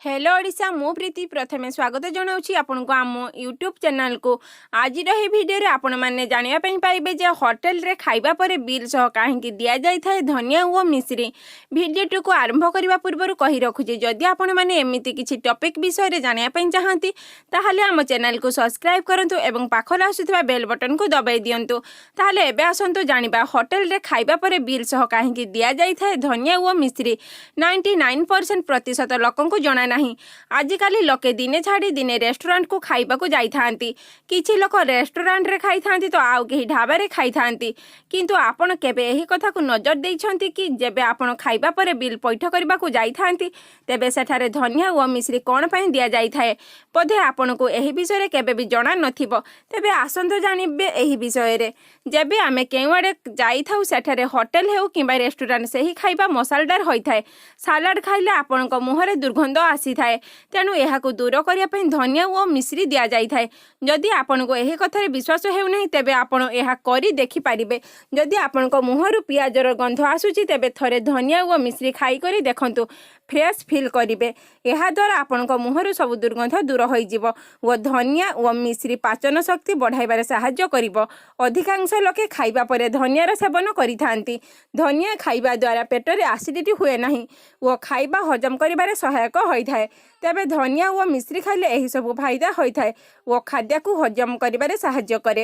Hello Odisha, ମୁଁ ପ୍ରୀତି ପ୍ରଥମେ ସ୍ୱାଗତ ଜଣାଉଛି ଆପଣଙ୍କୁ ଆମ ୟୁଟ୍ୟୁବ୍ ଚ୍ୟାନେଲକୁ। ଆଜିର ଏହି ଭିଡ଼ିଓରେ ଆପଣମାନେ ଜାଣିବା ପାଇଁ ପାଇବେ ଯେ ହୋଟେଲରେ ଖାଇବା ପରେ ବିଲ୍ ସହ କାହିଁକି ଦିଆଯାଇଥାଏ ଧନିଆ ଓ ମିଶ୍ରି। ଭିଡ଼ିଓଟିକୁ ଆରମ୍ଭ କରିବା ପୂର୍ବରୁ କହି ରଖୁଛି, ଯଦି ଆପଣମାନେ ଏମିତି କିଛି ଟପିକ୍ ବିଷୟରେ ଜାଣିବା ପାଇଁ ଚାହାନ୍ତି, ତାହେଲେ ଆମ ଚ୍ୟାନେଲକୁ ସବସ୍କ୍ରାଇବ୍ କରନ୍ତୁ ଏବଂ ପାଖରେ ଆସୁଥିବା ବେଲ୍ ବଟନକୁ ଦବାଇ ଦିଅନ୍ତୁ। ତାହେଲେ ଏବେ ଆସନ୍ତୁ ଜାଣିବା, ହୋଟେଲରେ ଖାଇବା ପରେ ବିଲ୍ ସହ କାହିଁକି ଦିଆଯାଇଥାଏ ଧନିଆ ଓ ମିଶ୍ରି। 99% ପ୍ରତିଶତ ଲୋକଙ୍କୁ ଜଣା ନାହିଁ। ଆଜିକାଲି ଲୋକେ ଦିନେ ଛାଡ଼ି ଦିନେ ରେଷ୍ଟୁରାଣ୍ଟକୁ ଖାଇବାକୁ ଯାଇଥାନ୍ତି। କିଛି ଲୋକ ରେଷ୍ଟୁରାଣ୍ଟରେ ଖାଇଥାନ୍ତି ତ ଆଉ କେହି ଢାବାରେ ଖାଇଥାନ୍ତି। କିନ୍ତୁ ଆପଣ କେବେ ଏହି କଥାକୁ ନଜର ଦେଇଛନ୍ତି କି, ଯେବେ ଆପଣ ଖାଇବା ପରେ ବିଲ୍ ପଇଠ କରିବାକୁ ଯାଇଥାନ୍ତି, ତେବେ ସେଠାରେ ଧନିଆ ଓ ମିଶ୍ରି କ'ଣ ପାଇଁ ଦିଆଯାଇଥାଏ? ବୋଧେ ଆପଣଙ୍କୁ ଏହି ବିଷୟରେ କେବେ ବି ଜଣା ନଥିବ। ତେବେ ଆସନ୍ତୁ ଜାଣିବେ ଏହି ବିଷୟରେ। ଯେବେ ଆମେ କେଉଁଆଡ଼େ ଯାଇଥାଉ, ସେଠାରେ ହୋଟେଲ ହେଉ କିମ୍ବା ରେଷ୍ଟୁରାଣ୍ଟ, ସେହି ଖାଇବା ମସାଲଦାର ହୋଇଥାଏ। ସାଲାଡ଼ ଖାଇଲେ ଆପଣଙ୍କ ମୁହଁରେ ଦୁର୍ଗନ୍ଧ ଆସିଥାଏ। ତେଣୁ ଏହାକୁ ଦୂର କରିବା ପାଇଁ ଧନିଆ ଓ ମିଶ୍ରି ଦିଆଯାଇଥାଏ। ଯଦି ଆପଣଙ୍କୁ ଏହି କଥାରେ ବିଶ୍ୱାସ ହେଉନାହିଁ, ତେବେ ଆପଣ ଏହା କରି ଦେଖିପାରିବେ। ଯଦି ଆପଣଙ୍କ ମୁହଁରୁ ପିଆଜର ଗନ୍ଧ ଆସୁଛି, ତେବେ ଥରେ ଧନିଆ ଓ ମିଶ୍ରି ଖାଇକରି ଦେଖନ୍ତୁ, ଫ୍ରେଶ୍ ଫିଲ୍ କରିବେ। ଏହାଦ୍ୱାରା ଆପଣଙ୍କ ମୁହଁରୁ ସବୁ ଦୁର୍ଗନ୍ଧ ଦୂର ହୋଇଯିବ ଓ ଧନିଆ ଓ ମିଶ୍ରି ପାଚନ ଶକ୍ତି ବଢ଼ାଇବାରେ ସାହାଯ୍ୟ କରିବ। ଅଧିକାଂଶ ଲୋକେ ଖାଇବା ପରେ ଧନିଆର ସେବନ କରିଥାନ୍ତି। ଧନିଆ ଖାଇବା ଦ୍ୱାରା ପେଟରେ ଆସିଡ଼ିଟି ହୁଏ ନାହିଁ ଓ ଖାଇବା ହଜମ କରିବାରେ ସହାୟକ ହୋଇଥାଏ। ତେବେ ଧନିଆ ଓ ମିଶ୍ରି ଖାଇଲେ ଏହିସବୁ ଫାଇଦା ହୋଇଥାଏ ଓ ଖାଦ୍ୟକୁ ହଜମ କରିବାରେ ସାହାଯ୍ୟ କରେ।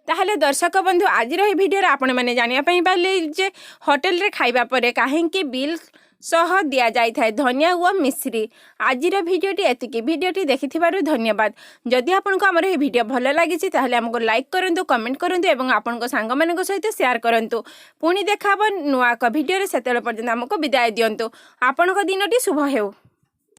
ତାହେଲେ ଦର୍ଶକ ବନ୍ଧୁ, ଆଜିର ଏହି ଭିଡ଼ିଓରେ ଆପଣମାନେ ଜାଣିବା ପାଇଁ ପାରିଲେ ଯେ ହୋଟେଲରେ ଖାଇବା ପରେ କାହିଁକି ବିଲ୍ ସହ ଦିଆଯାଇଥାଏ ଧନିଆ ଓ ମିଶ୍ରି। ଆଜିର ଭିଡ଼ିଓଟି ଏତିକି। ଭିଡ଼ିଓଟି ଦେଖିଥିବାରୁ ଧନ୍ୟବାଦ। ଯଦି ଆପଣଙ୍କୁ ଆମର ଏହି ଭିଡ଼ିଓ ଭଲ ଲାଗିଛି, ତାହେଲେ ଆମକୁ ଲାଇକ୍ କରନ୍ତୁ, କମେଣ୍ଟ କରନ୍ତୁ ଏବଂ ଆପଣଙ୍କ ସାଙ୍ଗମାନଙ୍କ ସହିତ ସେୟାର କରନ୍ତୁ। ପୁଣି ଦେଖା ହେବ ନୂଆ ଏକ ଭିଡ଼ିଓରେ। ସେତେବେଳେ ପର୍ଯ୍ୟନ୍ତ ଆମକୁ ବିଦାୟ ଦିଅନ୍ତୁ। ଆପଣଙ୍କ ଦିନଟି ଶୁଭ ହେଉ।